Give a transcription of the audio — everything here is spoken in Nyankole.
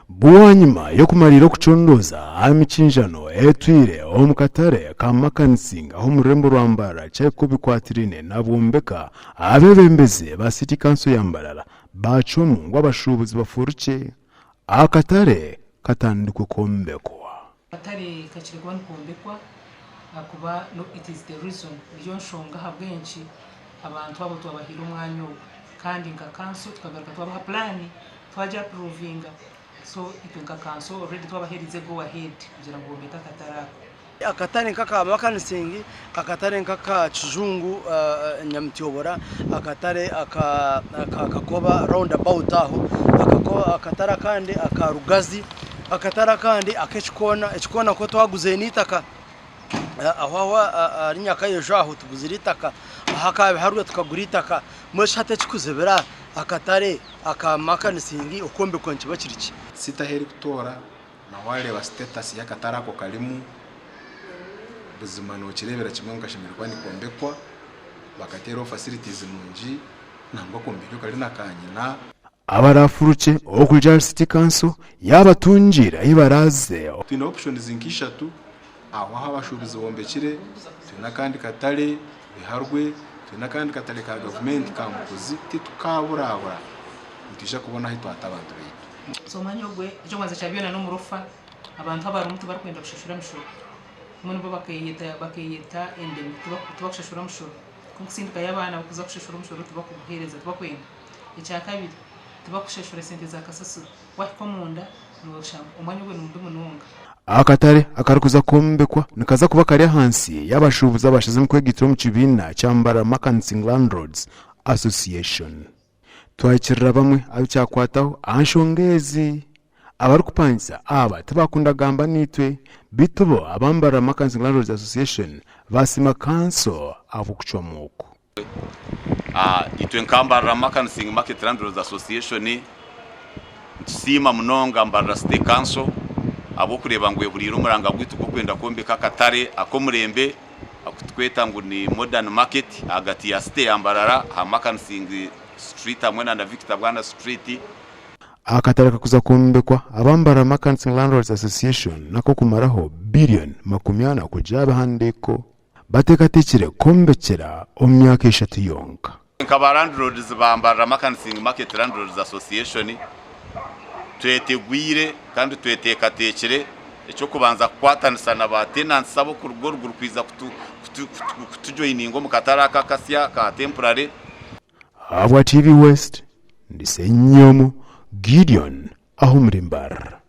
Bwanyima y'okumariira okucondooza aha mikinjano etwire omu katare ka Makansing ah'omu rurembo rwa Mbarara kyahika obikwatiraine na Bwombeka, abeebembezi ba City Council ya Mbarara baacwamu ngu abashuubuzi bafurukye akatare katandikwe kwombekwa. Akatare kakire kuba nikombekwa ahakuba it is the reason, niyo nshonga ahabw'enki abantu abo twabahaire omwanya ogu kandi nka kanso tukagaruka twabaha puraani twagi apuruvinga so itwe nka kanso already twabaheerize go ahead kugira ngu bombeke akatare ako. Akatare nk'aka Makanising, akatare nk'aka Kijungu Nyamutyobora, akatare aka Kakoba round about aho, akatare akandi aka Rugazi, akatare akandi ak'ekikoona, ekikoona nikwo twaguzire n'eitaka aho aho ahari Nyakayojo aho tuguzire eitaka, aha aka Biharwe tukagura eitaka, mbwenu shi hati ekikuzibira akatare aka Makanising okwombekwa nikiba kiri ki? Site ahu erikutoora Na waareeba status y'akatare ako karimu, buzima nookireebera kimwe ngu kashemereire kuba nikombekwa, bakateeraho facilities nungi, nangwa kombekwe kari na kanyina. Abarafurukye okurya ahari City Council yaabatungiire ahi baraaze. Twine options nka ishatu, aho ahu abashuubuzi bombekire, twine akandi katare Biharwe, twine akandi katare ka gavumenti ka Mukuzi, titukaaburaabura, nitwija kubona ahu twata abantu baitu. So omwanya ogwe eky'okubanza kya byona n'omurofa, abantu abarimu tibarikwenda kushashura mishoro. Mbwenu bo bakeyeta bakeyeta endemi tibakushashura mushoro. Ku nkusindikayo abaana kuza kushashura omushoro tibakuguhereza tibakwenda. Ekyakabiri tibakushashura sente za kasasiro. Wahika omunda noshanga omwanya ogwe nimubi munonga. Akatare akarikuza kwombekwa nikaza kuba kari ahansi y'abashuubuzi abashaziremu kwegaitira omu kibiina kya Mbarara Merchanting Landlords Association. Twahikirira bamwe abu kyakwataho aha nshonga ezi. Abarikupangisa aba tibakunda kugamba naitwe beitu bo aba Mbarara Merchanting Landlords Association baasiima kanso ahabw'okucwamu oku. Itwe nka Mbarara Merchanting Market Landlords Association nitusiima munonga Mbarara City Council ahabw'okureeba ngu ehuriire omuranga gwaitu gw'okwenda kwombeka akatare ak'omurembe aku turikweta ngu ni modern market ahagati ya city ya Mbarara aha Merchanting Street hamwe na Victor Bwana Street. Akatare kakuza kwombekwa aba Mbarara Merchanting Landlords Association n'ak'okumaraho billion 40 kugira abihandiiko bateekateekire kwombekyera omu myaka eshatu yonka. Nka ba landlords ba Mbarara Merchanting Market Landlords Association twetegwire kandi tweteekateekire eky'okubanza kukwatanisa na ba tenants ab'okuruga oruguru kwija kutujoininga omu katare aka akasya ka temporary. Ahabwa TV West, ndi Ssenyomo Gideon ah'omuri Mbarara.